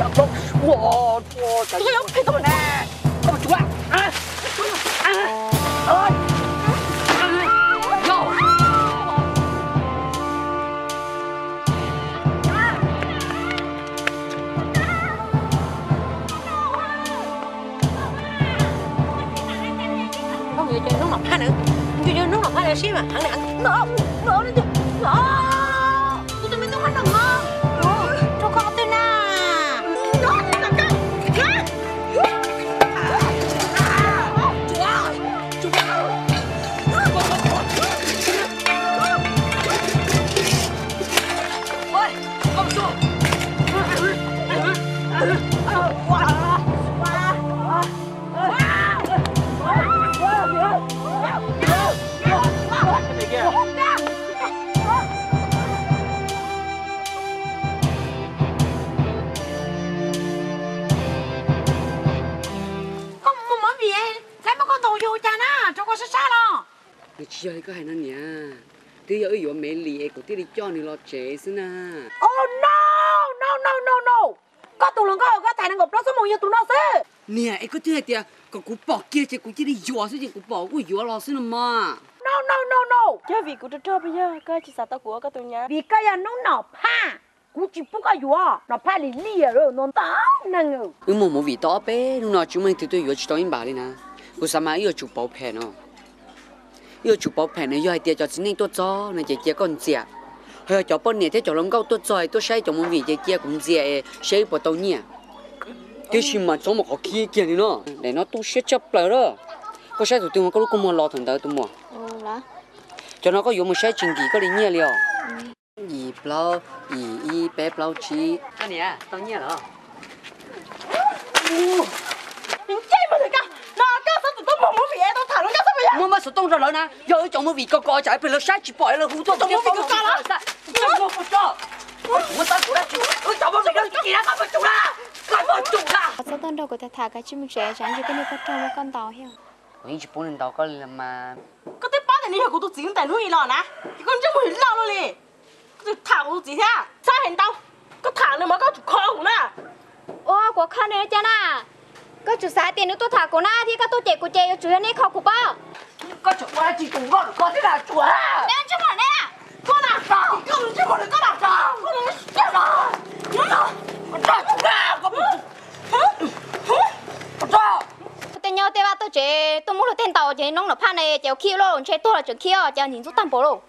Koj yuav cov hnub no phaj na, yus cov hnub no phaj na sib mas heev heev no, no, no, kuv tus me tub qab no, rau koj qhov twg na? Koj mus muab vim, saib muab koj ntaus yus cas na, rau koj sab sab los. Nws tsis yog li koj hais no niam, twb yog wb yuav me li es kuv thiaj li coj nws los tsev xwb na. Oh no, no no no no, koj tus hluas nkauj koj tham nees nkaum plaub xuab moos yog tus no xwb. Niam, es koj twb hais tias kom kuv pom kiag ces kuv cia li yuav xwb ces kuv pom kuj yuav los xwb no mas. No no no no, yog vim kuv rog rog puas yog koj tsis xav tau kuv ua koj tus nyab? Vim koj yog hnub nom phaj, kuv tsis pub koj yuav nom phaj li liaj no ntau neeg. Wb muaj movie tau ob peb hnub no tsis muaj leej twg tuaj yuav tsis tau ib npab li na. Kuv xav mas wb yuav tsum pauv phem no. Wb yuav tsum pauv phem no, yog hais tias cov txiv neej tuaj txog no ces cia koj ntxias. Ho yog cov poj niam thiab cov hluas nkauj tuaj txog es tuaj saib cov movie ces cia kuv ntxias es saib wb puas tau nyiaj. Tiam sis mas txhob mus qhov khib kiag li no, daim no tu siab tshaj plaws na. Koj saib tus twg mas koj lub kua muag los thaum ntawd tus muam. Cov no koj yuav mus saib tsis nkim koj li nyiaj li os. Yim plaub, yim ib, peb plaub tsib. Koj niam, tau nyiaj lawm. Nce mus li koj, no koj txhob tus tuaj muag movie es tau tham hluas nkauj xwb puas yog? Muab mab xov tooj rau lawv na, yog wb cov movie kos kos tsam pem lawv saib tsis pom lawv hu tuaj tus movie kos kos lawm. Muab tau kuv dab tsi, wb cov movie no tsis na, koj muab tsum na, koj muab tsum na. Txhob tuaj nrog kuv tham tham, kav tsij mus tsev, tsam ntsis koj niag poj rog muab koj ntaus thiab. Kuv yeej tsis pub nws ntaus koj li mas. Koj twb paub tias nws yog kuv tus txiv ntais hnub ib los na, ces koj ntsej muag loj luaj li. Koj twb tham kuv tus txiv thiab, txhob hais ntau. Koj tham nws mas koj tsum kho kuv na. Ua kuv kho nws cas na? Koj tsum xav tias nws tuaj tham kuv na thiab koj tuaj cem kuv ces yuav tsum yog neb kho kuv pob. Koj tsum ua tsis tus nkauj koj thiab na, tsum na. Neb ntsej muag neb na. Koj na, koj ntsej muag koj na, koj na, koj na. Kuv tej nyob tej vaj tuaj tsev tuaj muab luag tej ntaus ces hnub no phaj ne ces ua khib lauj, ntshe tuag los tseem khiav ces nim ntxub tag npaum lauj.